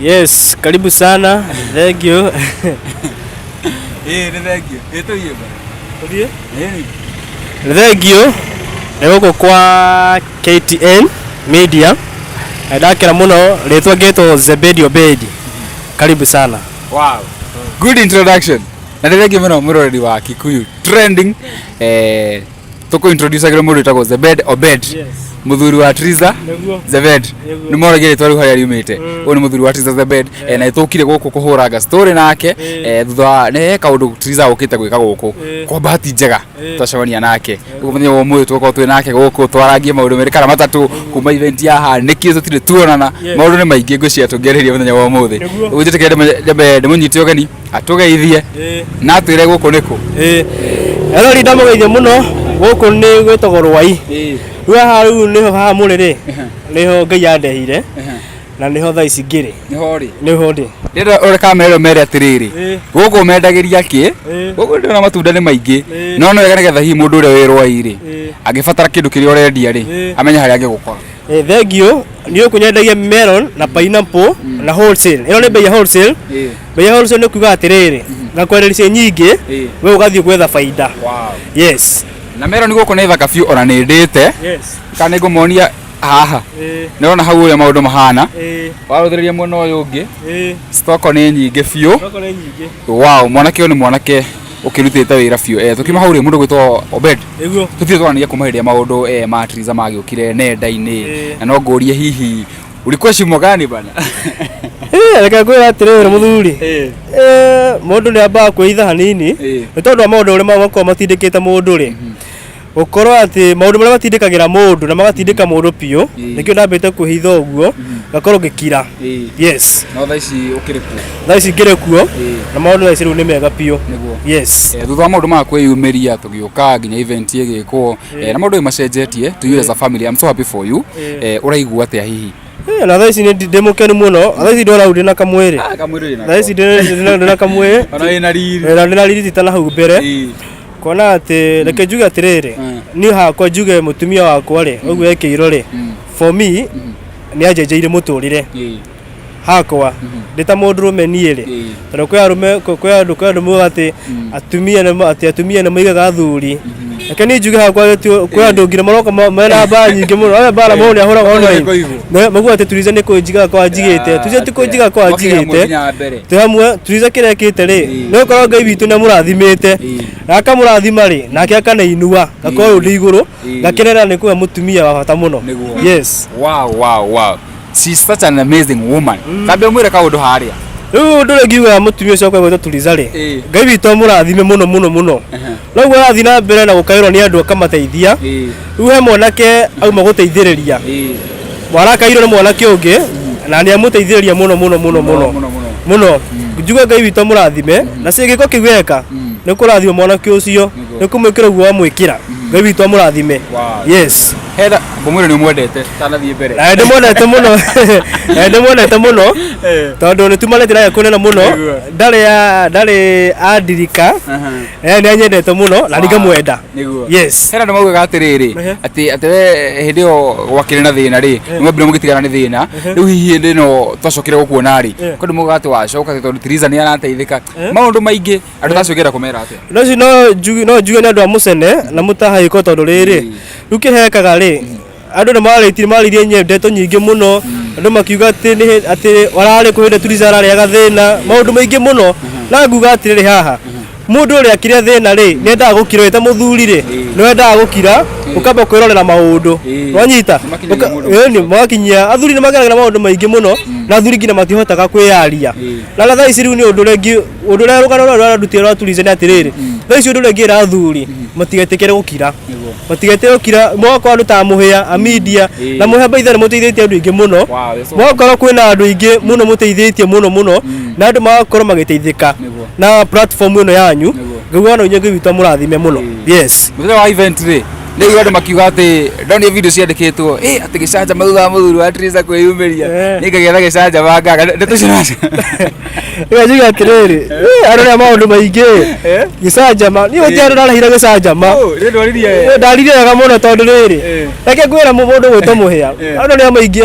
Yes, karibu sana. Thank you. Ĩĩ nĩ thank you. Ĩĩ tũthiĩ mbere. Ũthiĩ? Ĩĩ. Thank you. Nĩ gũkũ kwa KTN Media. Na ndakena mũno rĩtwa ngĩtwo Zebedi Obedi. Karibu sana. Wow. Good introduction. Na nĩ thengiũ mũno mũroreri wa Kikuyu Trending. Eh, tũkũ introduce agĩrwo mũndũ wĩtagwo Zebed Obed. Yes. Mũthuri wa Triza. Nĩguo. Zebed. Nĩguo. Nĩ moragia rĩtwa rĩu harĩa riumĩte. Ũyũ nĩ mũthuri wa Triza Zebed. Eh, na nĩtũkire gũkũ kũhũranga story nake. Eh, thutha wa nĩ he kaũndũ Triza ũkĩte gwĩka gũkũ. Kwa bahati njega twacemania nake. Ũguo mũthenya wa ũmũthĩ tũgũkorwo twĩ nake gũkũ twarangie maũndũ merĩ kana matatũ kuma event ya haha nĩkĩ tũtirĩ tuonana. Maũndũ nĩ maingĩ ngwĩciria tũngĩarĩria mũthenya wa ũmũthĩ. Nĩguo. Ũguo njĩtĩkĩre nyambe ndĩmũnyite ũgeni atũgeithie na atwĩre gũkũ nĩkũ. Ĩĩ. Erori ndamũgeithia mũno gũkũ nĩ gwĩtagwo Rwai. Rĩu haha rĩu nĩho haha mũrĩ rĩ nĩho Ngai andehire na nĩho thaa ici ngĩrĩ. Nĩho rĩ. Nĩho ndĩ. Ndĩrenda ũrore kamera ĩno mere atĩrĩrĩ gũkũ mendagĩria kĩ gũkũ ndĩrona matunda nĩ maingĩ no no wega nĩgetha hihi mũndũ ũrĩa wĩ Rwai rĩ angĩbatara kĩndũ kĩrĩa ũrendia rĩ amenye harĩa angĩgũkora. Eh, thank you. Nĩ gũkũ nyendagia melon na pineapple na wholesale. Ĩno nĩ bei ya wholesale. Bei ya wholesale nĩ kuga atĩrĩrĩ, ngakwenderia ciĩ nyingĩ, we ũgathiĩ gwetha baida. Yes. Na melon gũkũ nĩ thaka biũ ona nĩ ndĩte Yes. kana nĩ ngũmonia haha nĩ ũrona hau ũrĩa maũndũ mahana warũthĩrĩria mwena ũyũ ũngĩ stoko nĩ nyingĩ biũ. Stoko nĩ nyingĩ. Wow, mwanake ũyũ nĩ mwanake ũkĩrutĩte wĩra biũ. Eh, tũkiuma hau rĩ mũndũ gwĩtwo Obed Nĩguo. tũtirĩ twaranĩria kuma hĩndĩ ĩrĩa maũndũ eh, ma Triza magĩũkire nenda-inĩ na no ngũrie hihi ulikuwa shimo gani bana? Eh, reke ngwĩre atĩrĩrĩ mũthuri. Eh, mũndũ nĩ ambaga kwĩitha hanini nĩ tondũ wa maũndũ ũrĩa makoragwo matindĩkĩte mũndũ rĩ gũkorwo atĩ maũndũ marĩa matindĩkagĩra mũndũ na magatindĩka mũndũ biũ nĩkĩo ndambĩte kwĩhitha ũguo ngakorwo ngĩkira. Yes. No thaa ici ũkĩrĩ kuo? Thaa ici ngĩrĩ kuo na maũndũ thaa ici rĩu nĩ mega biũ. Nĩguo. Yes. Eh, thutha wa maũndũ maya kwĩyumĩria tũgĩũka nginya event ĩgĩkwo eh, na maũndũ nĩ macenjetie to you as a family I'm so happy for you. Eh, ũraigua atĩa hihi? Eh, na thaa ici nĩ ndĩ mũkenu mũno. Na thaa ici ndona rĩu ndĩna kamwĩrĩ. Kamwĩrĩ Thaa ici ndĩna kamwĩrĩ. Ona wĩna riri. Eh, na ndĩna riri ti ta na hau mbere. Kuona atĩ reke njuge atĩrĩrĩ niĩ hakwa njuge mũtumia wakwa rĩ ũguo ekĩirwo rĩ for me nĩ anjenjeire mũtũrĩre hakwa ndĩ ta mũndũrũme niĩ rĩ tondũ kwĩ arũme kwĩ andũ maugaga atĩ atumia nĩ atĩ atumia nĩ maigaga athuri reke niĩ njuge hakwa kwĩ andũ nginya maroka mena mbara nyingĩ mũno arĩa mbara mũndũ nĩ ahũraga online maugaga atĩ Tuliza nĩ kũnjiga kwa njigĩte Tuliza ti kũnjiga kwa njigĩte twĩ hamwe Tuliza kĩrĩa ekĩte rĩ nĩ gũkorwo Ngai witũ nĩ amũrathimĩte na akamũrathima rĩ nake akanainua ngakorwo ndĩ igũrũ ngakenera nĩ kũhe mũtumia wa bata mũno. Yes. Wow, wow, wow. She's such an amazing woman. Tambe mwĩre kaũndũ harĩa. Rĩu ũndũ ũrĩa ngiuga mũtumia ũcio wakwa gwĩtwo Tuliza rĩ Ngai witũ amũrathime mũno mũno mũno noguo arathiĩ na mbere na gũkaĩrwo nĩ andũ akamateithia rĩu he mwanake auma gũteithĩrĩria warakairwo nĩ mwanake ũngĩ na nĩ amũteithĩrĩria mũno mũno mũno mũno mũno njuge Ngai witũ amũrathime na gĩko kĩu eka nĩ kũrathima mwanake ũcio nĩ kũmwĩkĩra ũguo wamwĩkĩra Ngai witũ amũrathime. Yes. Hena ngũmwĩre nĩ ũmwendete tanathiĩ mbere. Na ndĩmwendete mũno na ndĩmwendete mũno tondũ nĩ tumanĩte nake kũnene mũno ndarĩ ndarĩ andirika nĩ anyendete mũno na nĩ ngamwenda. Nĩguo. Yes. Hena andũ maugaga atĩrĩrĩ atĩ atĩ we hĩndĩ ĩyo gwakĩrĩ na thĩna rĩ nĩ mwambire mũgĩtigana nĩ thĩna rĩu hihi hĩndĩ ĩno twacokire gũkuona rĩ kwĩ andũ maugaga atĩ wacoka tondũ Triza nĩ arateithĩka maũndũ maingĩ andũ ta acio ũngĩenda kũmera atĩa? No ici no njuge no njuge nĩ andũ a mũcene na mũtahĩko tondũ rĩrĩ rĩu kĩhekaga rĩ andũ nĩ marĩtie marĩirie ndeto nyingĩ mũno andũ makiuga atĩ nĩ atĩ wararĩ kũ hĩndĩ Tuliza ararĩaga thĩna maũndũ maingĩ mũno na nguga atĩrĩrĩ haha mũndũ ũrĩa akĩrĩa thĩna rĩ nĩ endaga gũkira wĩ ta mũthuri rĩ nĩ wendaga gũkira ũkamba kwĩrorera maũndũ wanyita ĩni magakinyia athuri nĩ mageragĩra maũndũ maingĩ mũno na athuri nginya matihotaga kwĩyaria na thaa ici rĩu nĩ ũndũ ũrĩa ũndũ ũrĩa rũgano rũrĩa rũrarutire rwa Tuliza nĩ atĩrĩrĩ thaa ici ũndũ ũrĩa ingĩra athuri matigetĩkĩre gũkira matigetĩkĩre gũkira mokorwo andũ ta Mũhĩa Amidia na Mũhĩa by the way nĩ mũteithĩtie andũ aingĩ mũno mokorwo kwĩna andũ aingĩ mũno mũteithĩtie mũno mũno na andũ magakorwo magĩteithĩka na platform ĩno yanyu ngauga no inyuĩ Ngai witũ amũrathime mũno. Yes. Mũthenya wa event rĩ nĩ andũ makiuga atĩ ndonire video ciandĩkĩtwo ĩ atĩ gĩcanjama thutha wa mũthuri wa Teresa kwĩyumĩria nĩ ngagĩa na gĩcanjama ngaga ndeto icio nacio Rĩu njuge atĩrĩrĩ andũ nĩ a maũndũ maingĩ gĩcanjama niĩ gũtirĩ andũ ndarehire gĩcanjama ndaririe wega mũno tondũ rĩrĩ reke ngwĩre mũndũ gwĩtwo Mũhĩa andũ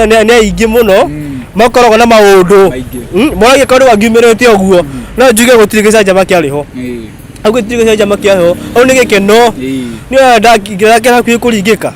nĩ aingĩ mũno Makoragwo na maũndũ. Maingĩ. Moragia kaũndũ gangiumĩrĩte ũguo, no njuge gũtirĩ gĩcanjama kĩarĩ ho. Hau gũtirĩ gĩcanjama kĩarĩ ho, hau nĩ gĩkeno. Niĩ ndakĩra hakuhĩ kũringĩka.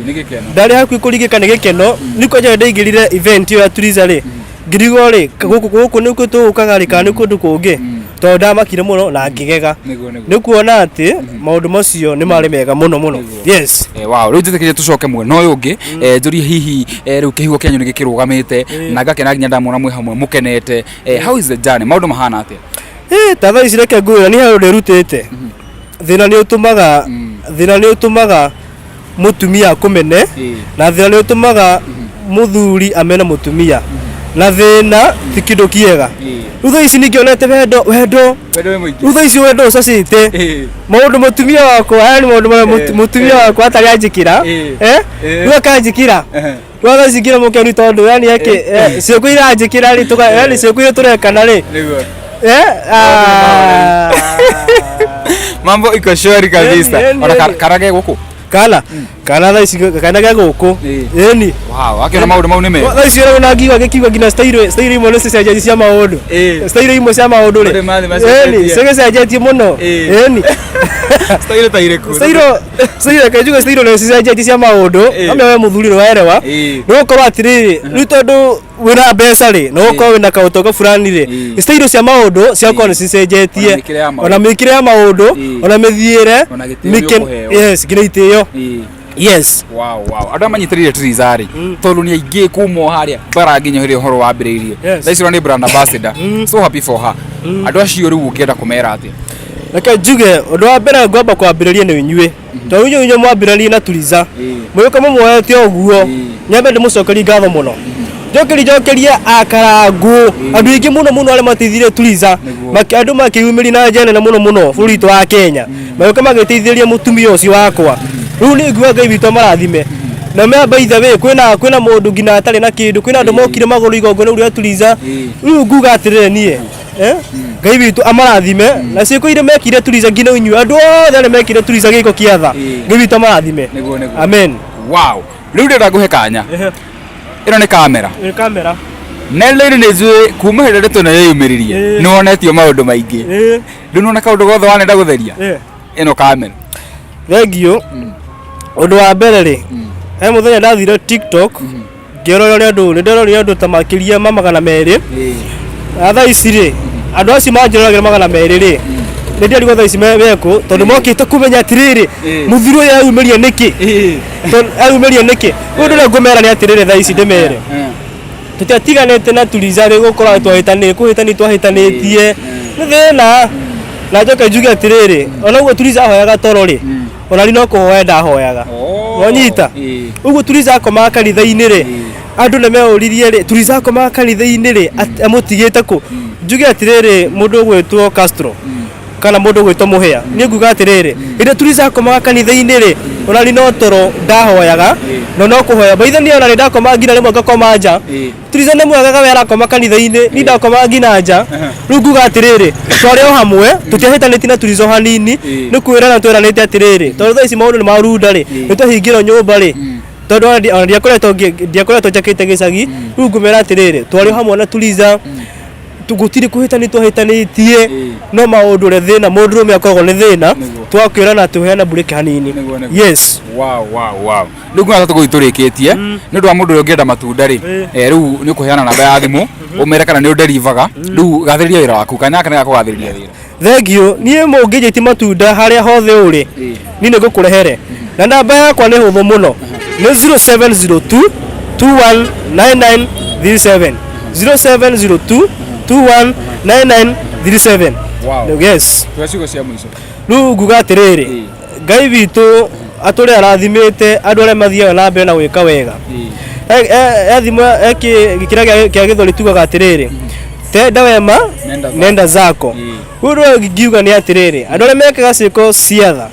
Nĩ gĩkeno. Ndarĩ hakuhĩ kũringĩka nĩ gĩkeno. Nĩ kwanja ndaingĩrire event ĩyo ya Tuliza rĩ, ngĩrigwo rĩ, gũkũ gũkũ nĩkuo tũgũkaga rĩ kana nĩ kũndũ kũngĩ, tondũ ndamakire mũno na ngĩgega. Nĩguo, nĩguo. Nĩ kuona atĩ maũndũ macio nĩ marĩ mega mũno mũno. Yes. Wow, rĩu njĩtĩkĩrie tũcoke mwena ũyũ ũngĩ, njũrie hihi rĩu kĩhuho kĩanyu nĩ gĩkĩrũgamĩte na ngakena nginya ndamuona mwĩ hamwe mũkenete. How is the journey? Maũndũ mahana atĩa? Ta thaa ici reke ngwĩre niĩ he ũndũ ndĩrutĩte. Thĩna nĩ ũtũmaga mũtumia akũmene, na thĩna nĩ ũtũmaga mũthuri amene mũtumia, na thĩna ti kĩndũ kĩega. Rĩu thaa ici ningĩonete wendo wendo. Wendo wĩ mũingĩ. Rĩu thaa ici wendo ũcacĩte. Maũndũ mũtumia wakwa, yani maũndũ marĩa mũtumia wakwa atarĩ anjĩkĩra, rĩu akanjĩkĩra. Rĩu agacikĩra mũkenu tondũ yani eke ciĩko iranjĩkĩra rĩ, yani ciĩko iria tũrekana rĩ. Nĩguo. Ah. Mambo iko shwari kabisa. Eni, Ona eni. karage gũkũ. Kana thaa ici kana ge gũkũ. Ĩni. Wow, akĩona maũndũ mau nĩ mega. Thaa ici ũrĩa ngiuga gĩkiuga nginya style imwe nĩ cicenjetie cia maũndũ. Style imwe cia maũndũ rĩ. Maũndũ mathiĩ macenjetie. Ĩni, cigĩcenjetie mũno. Ĩni. Style ta irĩkũ? Style reke njuge style nĩ cicenjetie cia maũndũ. Amwe we mũthuri nĩ waerewa. Nĩ gũkorwo atĩrĩrĩ, rĩu tondũ wĩna mbeca rĩ, na ũgakorwo wĩna kaũtonga fulani rĩ, style cia maũndũ cigakorwo nĩ cicenjetie. Ona mĩkĩre ya maũndũ. Ona mĩkĩre ya maũndũ, ona mĩthiĩre, Ona gĩtĩo nĩ ũkũheo. Yes, nginya itĩo. Yes. Wow, wow. Andũ aya manyitĩrĩire Triza rĩ, tondũ nĩ aingĩ kuma o harĩa bara nginya hĩrĩa ũhoro wambĩrĩirie. Thaa ici nĩ brand ambassador. So happy for her. Andũ acio rĩu ũngĩenda kũmera atĩa? Reke njuge ũndũ wa mbere ngwamba kwambĩrĩria nĩ inyuĩ, tondũ inyuĩ inyuĩ mwambĩrĩrie na Tuliza, mũgĩũka mũmuoete ũguo, nyambe ndĩmũcokerie ngatho mũno. Njokerie njokerie akarangũ andũ aingĩ mũno mũno arĩa mateithirie Tuliza, andũ makĩyumĩria na njĩra nene mũno mũno bũrũri witũ wa Kenya, magĩũka magĩteithĩrĩria mũtumia ũcio wakwa. Rĩu nĩ nguga Ngai witũ amarathime. Na me by the way, kwĩna mũndũ nginya atarĩ na kĩndũ, kwĩna andũ mokire magũrũ igongona rĩu rĩa Tuliza. Rĩu nguga atĩrĩrĩ niĩ, Ngai witũ amarathime na ciĩko iria mekire Tuliza nginya inyuĩ andũ othe arĩa mekire Tuliza gĩko kĩa tha, Ngai witũ amarathime. Nĩguo, nĩguo. Amen. Wow. Rĩu ndĩrenda ngũhe kanya. Ĩno nĩ kamera. Nĩ kamera. Nenda-inĩ nĩ njũĩ kuma hĩndĩ ĩrĩa ndeto ĩno yeyumĩririe nĩ wonetio maũndũ maingĩ. Rĩu nĩwona kaũndũ gothe wanenda gũtheria? Ĩno kamera. Thengiũ. Ũndũ wa mbere rĩ, he mũthenya ndathire TikTok ngĩrorera nĩ andũ, nĩ ndĩrorire andũ ta makĩria ma 200. Na thaa ici rĩ, andũ acio manjĩroragĩra 200 rĩ, nĩ ndĩrarigwo thaa ici mekũ, tondũ mokĩte kũmenya atĩrĩrĩ, mũthuri ũyũ eyumĩria nĩkĩ? Tondũ eyumĩria nĩkĩ? Rĩu ũndũ ũrĩa ngũmera nĩ atĩrĩrĩ thaa ici ndĩmere, tũtiatiganĩte na Tuliza rĩ gũkorwo twahĩtanĩtie, kũhĩtania twahĩtanĩtie, nĩ thĩna. Na njoke njuge atĩrĩrĩ, ona ũguo Tuliza ahoyaga toro rĩ, ona niĩ no kũhoya ndahoyaga. Wanyita? Ũguo Tuliza akomaga kanitha-inĩ rĩ, andũ nĩ meũririe rĩ, Tuliza akomaga kanitha-inĩ rĩ, amũtigĩte kũ? Njuge atĩrĩrĩ, mũndũ ũgwĩtwo Castro, kana mũndũ ũgwĩtwo Mũhĩa, niĩ nguga atĩrĩrĩ, hĩndĩ ĩrĩa Tuliza akomaga kanitha-inĩ rĩ, ona niĩ no toro ndahoyaga, na no kũhoya. By the way, niĩ ona nĩ ndakomaga nginya rĩmwe ngakoma nja. Tuliza nĩ mwega we arakoma kanitha-inĩ, niĩ ndakomaga nginya nja. Rĩu nguga atĩrĩrĩ, twarĩ o hamwe, tũtiahĩtanĩtie na Tuliza o hanini, nĩ kwĩrana tweranĩte atĩrĩrĩ, tondũ thaa ici maũndũ nĩ marunda rĩ, nĩ twahingĩrwo nyũmba rĩ, tondũ ona ndiakoretwo njakĩte gĩcagi, rĩu ngũmera atĩrĩrĩ, twarĩ o hamwe na Tuliza, gũtirĩ kũhĩtania twahĩtanĩtie, no maũndũ ũrĩa thĩna, mũndũrũme akoragwo nĩ thĩna, twakwĩrana tũheana break hanini. Yes. Wow, wow, wow. Rĩu nguona ta tũgũthiĩ tũrĩkĩtie, nĩ ũndũ wa mũndũ ũrĩa ũngĩenda matunda rĩ, rĩu nĩ ũkũheana namba ya thimũ, ũmere kana nĩ ũnderivaga, rĩu gathĩrĩria wĩra waku, kanya gaka nĩ ga kũgathĩrĩria wĩra. Thengiũ, niĩ mũngĩnjĩtia matunda harĩa hothe ũrĩ, niĩ nĩ ngũkũrehere. Na namba yakwa nĩ hũthũ mũno, nĩ 0702 219937. 0702 219937. Wow. Yes. Tuga ciugo cia mũico. Rĩu nguga atĩrĩrĩ, Ngai witũ atũre arathimĩte andũ arĩa mathiaga na mbere na gwĩka wega. He thimo he kĩrĩa kĩa gĩthweri tugaga atĩrĩrĩ, tenda wema Nenda zako. nenda zako. Rĩu ũndũ ũrĩa ngiuga nĩ atĩrĩrĩ, andũ arĩa mekaga ciĩko cia tha,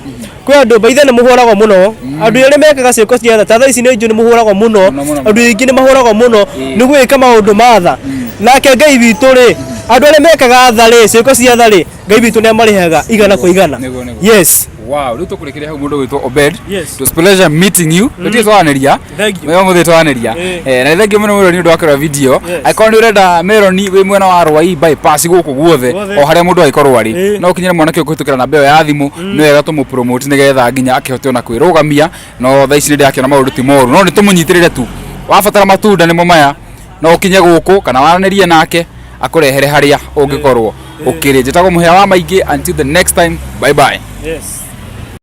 kwĩ andũ by the way nĩ mũhũragwo mũno, andũ arĩa mekaga ciĩko cia tha, ta thaa ici nĩ njũĩ nĩ mũhũragwo mũno, Mũno, mũno, andũ aingĩ nĩ mahũragwo mũno nĩ gwĩka maũndũ ma tha. Nake Ngai witũ rĩ, andũ arĩa mekaga tha rĩ, ciĩko cia tha rĩ, Ngai witũ nĩ amarĩhaga igana kwa igana. Nĩguo, nĩguo. Yes. Wow, rĩu tũkũrĩkĩria hau mũndũ wĩtwo Obed. Yes. It was pleasure meeting you. Tũtirĩ twaranĩria. Thank you. Mũthenya ũmũthĩ twaranĩria. Eh. Na nĩ thengiũ mũno mũno nĩ ũndũ wa kũrora video. Yes. Angĩkorwo nĩ ũrenda meroni wĩ mwena wa Rwai bypass gũkũ guothe Guothe. o harĩa mũndũ angĩkorwo arĩ. No ũkinyĩre mwanake ũyũ kũhĩtũkĩra namba ĩyo ya thimũ. Nĩ wega tũmũ-promote nĩgetha nginya akĩhote ona kwĩrũgamia. No thaa ici nĩ ndĩrakĩona maũndũ ti moru. No nĩ tũmũnyitĩrĩre tu. Wabatara matunda nĩmo maya. No ũkinye gũkũ kana waranĩrie nake akũrehere harĩa ũngĩkorwo ũkĩrĩ. Njĩtagwo Mũhĩa wa Maingĩ. Until the next time, bye bye. Yes.